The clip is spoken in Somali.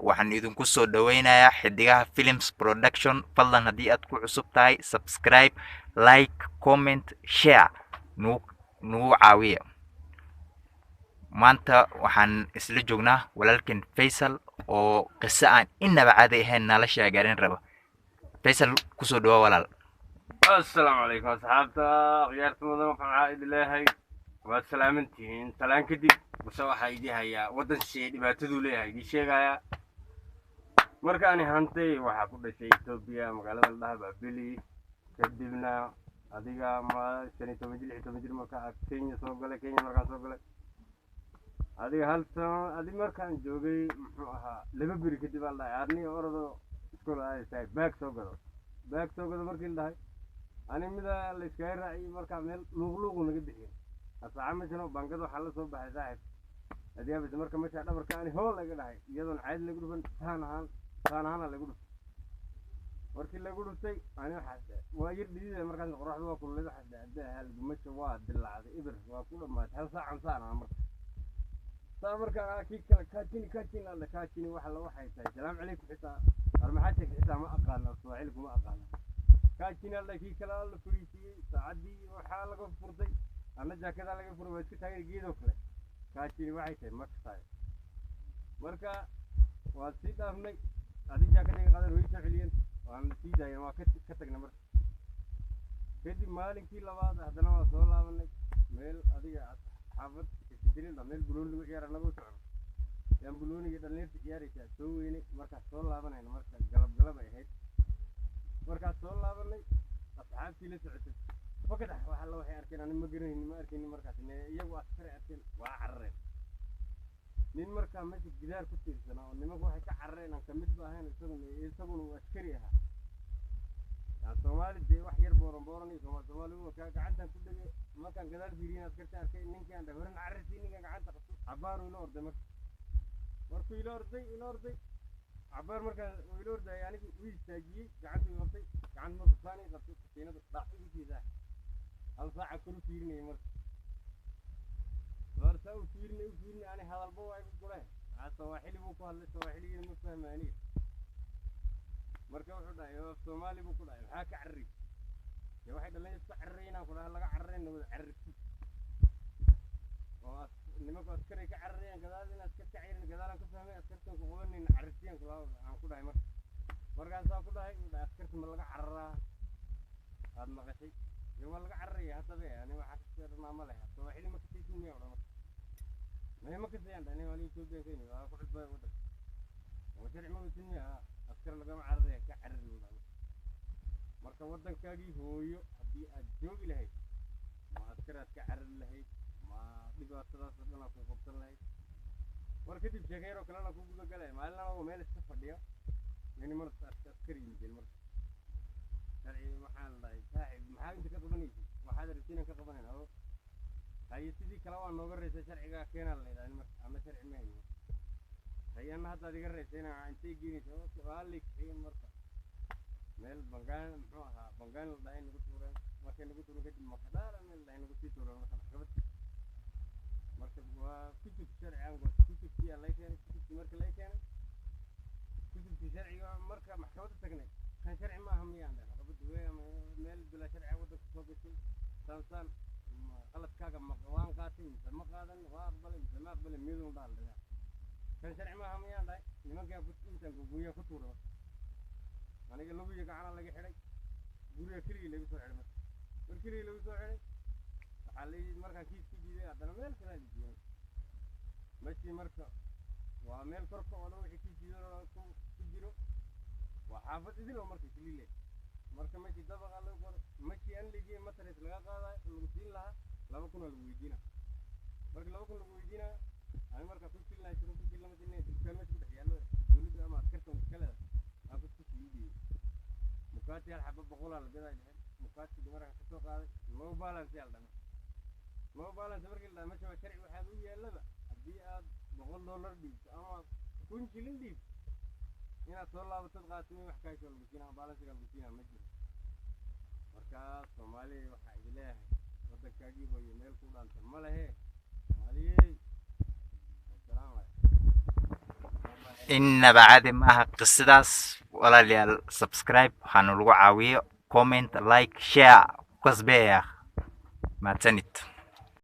Waxaan idinku soo dhaweynayaa Xidigaha Films Production. Fadlan haddii aad ku cusub tahay, subscribe, like, comment, share nagu caawiya. Maanta waxaan isla joognaa walaalkan Faysal oo qiso aan inaba caadi ahayn nala sheegarin raba. Faysal, kusoo dhawaa walaal. Asalaamu calaykum asxaabta akhyaarta mudan. Waxaan idin leeyahay waad salaamantihiin. Salaan kadib, base waxaa idii hayaa waddan shisheeye dhibaataduu leeyahay idii sheegayaa. Marka ani hantay waxaa ku dhashay Etoobiya, magaalada la dhaha Baabili. Kadibna adiga ma 15 jir, 16 jir markaa Kenya soo galay. Kenya markaan soo galay, adiga hal sano adi markaan joogay, muxuu ahaa, 2 beri kadib aan dhahay arni orado iskool aadaysahay, baag soo gado, baag soo gado. Markii la dhahay ani mida la iskaga raaciyey, markaa meel luuq luuqu naga bixiyey asaaca meshan oo baangada waxaa la soo baxay saaxib adiyaabis. Marka mesha dhabarka ani hool laga dhahay, iyadoon caadi lagu dhufan, saan ahaan saan ahaana lagu dhuftay. Markii lagu dhuftay ani waxaas waa yar dhidida. Markaas qoraxdu waa kululeed, waxaas dhacda halgumasha waa dilaacday, ibir waa ku dhamaatay. Hal saacan saan ahaa. Marka saa marka kii kale kaajini kaajini alla kaajini waxa la waxay tahay salaamu calaykum xitaa war maxaa sheegtay xitaa ma aqaano, Swahili kuma aqaano. Kaajini alla kii kale la fariisiyey, saacaddii waxaa laga furtay, ana jaakadaa laga furay, waa iska taagay geedoo kale. Kaajini waxay tahay ma tahay. Marka waa sii dhaafnay, adi jaakadayga qadan, way soo celiyeen, waana sii daayeen, waa ka tagnay. Marka kadib maalinkii labaad haddana waa soo laabanay meel adiga xaafad Kasintirinda, meel bulooni lagu ciyaara anagoo socono yaan bulooniga dhalinyarta ciyaaraysaa soo weynay. Markaas soo laabanayna, marka galab galab ay ahayd. Markaas soo laabanay, asxaabtii la socotay fakadax waxa la waxay arkeen ani ma garanaynin, ma arkaynin. Markaas iyagu askari arkeen, waa carareen. Nin markaa meesha gidaar ku tiirsanaa oo nimanku waxay ka carareen aan kamid ba ahayn, isaguna uu askari ahaa. Yaa Soomaali dee wax yar booran booran iyo Soomaali Soomaali uu ka gacantan ku dhegay. Markaan gadaal fiiriyeen askarta arkay ninkii aan dhahay horan carartii, ninkan gacanta qabto cabaar uu ila orday. Marka markuu ila orday cabaar, markaa uu ila ordayay anigu uu istaajiyey, gacantu i qabtay. Gacanta markuu saan ii qabtay, katiinadu dhac igu siisaa. Hal saaca kor u fiirinayay. Marka horta u fiirinay ani hadalba waa igu gure, maxaa Sawaaxili buu ku hadlay, Sawaaxiligina ma fahma aniga. Marka wuxuu dhahay af Soomaali buu ku dhahay, "Maxaa ka cararaysa?" Dee waxay dhalinyarta ka cararayeen aan ku dhahay laga cararayna wada cararti oo nimanku askari ka cararayaan gadaal in askar ka cayrin gadaalaan ka fahmay, askartan ku qabanayna carartiyaan kula aan ku dhahay. Marka markaasaa ku dhahay, uu dhahay, "Askarta ma laga cararaa aad maqashay?" Dee waa laga cararaya haddaba ani waxaa ka seeranaa ma leh. Sawaaxili ma kasaysin miya odhan? Marka maya, ma kasayaan dhahay, aniga Etoobiya ka yimid, waa ku cusbay waddanka, ma sharci ma watin miya? Askar lagama cararaya, ka carari buu dhahay. Marka waddankaagii hooyo haddii aad joogi lahayd, ma askaraad ka carari lahayd? Ma dhibaatadaas oo dhan aa ku qabsan lahayd? War kadib sheeko yaroo kalena ku guda galaya. Maalin anagoo meel iska fadhiya niman askari yimideen. Marka sharci waxaan dhahay, "Saaxib, maxaa inta ka qabanaysid?" "Waxaad rabtiin aan ka qabanayna." Oo haye, sidii kale waa nooga reysay, sharcigaa keenaa la yidhaha. Marka ama sharci ma hayno. Haye, anna haddaad iga reysayna intay geenaysa waa lay kaxeeyey. Marka meel bangaan, muxuu ahaa, bangaan la dhahay nagu tuureen. Markay nagu tuureen kadib Makadara meel la dhahay nagu sii tuureen. Marka maxkamad marka waa kutub sharci aan goostay, kutubkii aa lay keenay. Kutubkii marka lay keenay, kutubkii sharciga, marka maxkamadda tagnay, "Kan sharci maaha miyaan?" dhahay. Maxkamadda wey meel bilaa sharci waddanka soo gashay, saan saan qaladkaaga ma waan qaatay mise ma qaadan, waa aqbalay mise ma aqbalay miyadun dhaal dhagaa. "Kan sharci maaha miyaan?" dhahay. Nimankaa intaan gogoyaa ku tuuray. Marka aniga lugiyo gacana laga xidhay, guriga keligii lagu soo xidhay. Marka mar keligii lagu soo xidhay waxaa la yidhi markaan kiis ku diiday, haddana meel kalaa la geeyey meshii. Marka waa meel korka oo dhan wixii kiis diidan oo ku jiro, waa xaafad idil oo marka isliile. Marka meeshii dabaqa lagu qoro, meshii aan lageeyey mattress laga qaadayo lagu siin lahaa 2000 aa lagu weydiina. Marka 2000 lagu weydiinaayo, ani marka ku filnahay sida ku lama dilnay dukaan meesha ku dhex yaallo dowladda ama askarta iska leedahay aan ku sii dhiibay. Mukaati hal xaba 100 aa la gadaa dheheen. Mukaatigi markaan kasoo qaaday, no balance yaa la dhahay. No balance markii la dhahay, meesha waa sharci waxaad u yaallaba haddii aad $100 dhiibto ama 1000 shilin dhiibto inaad soo laabatad qaatimi wax kaashoo lagu siinaa, balancega lagu siinaa ma jiro. Marka Soomaaliya waxaa idin leeyahay, waddankaagii hooyo meel ku dhaanta ma lehe. Soomaaliyey, wasalaam waay. Innaba caadi maaha qisadaas, walaalayaal. Subscribe waxaana lagu caawiyo, comment, like, share ku kasbeeya. Mahadsanid.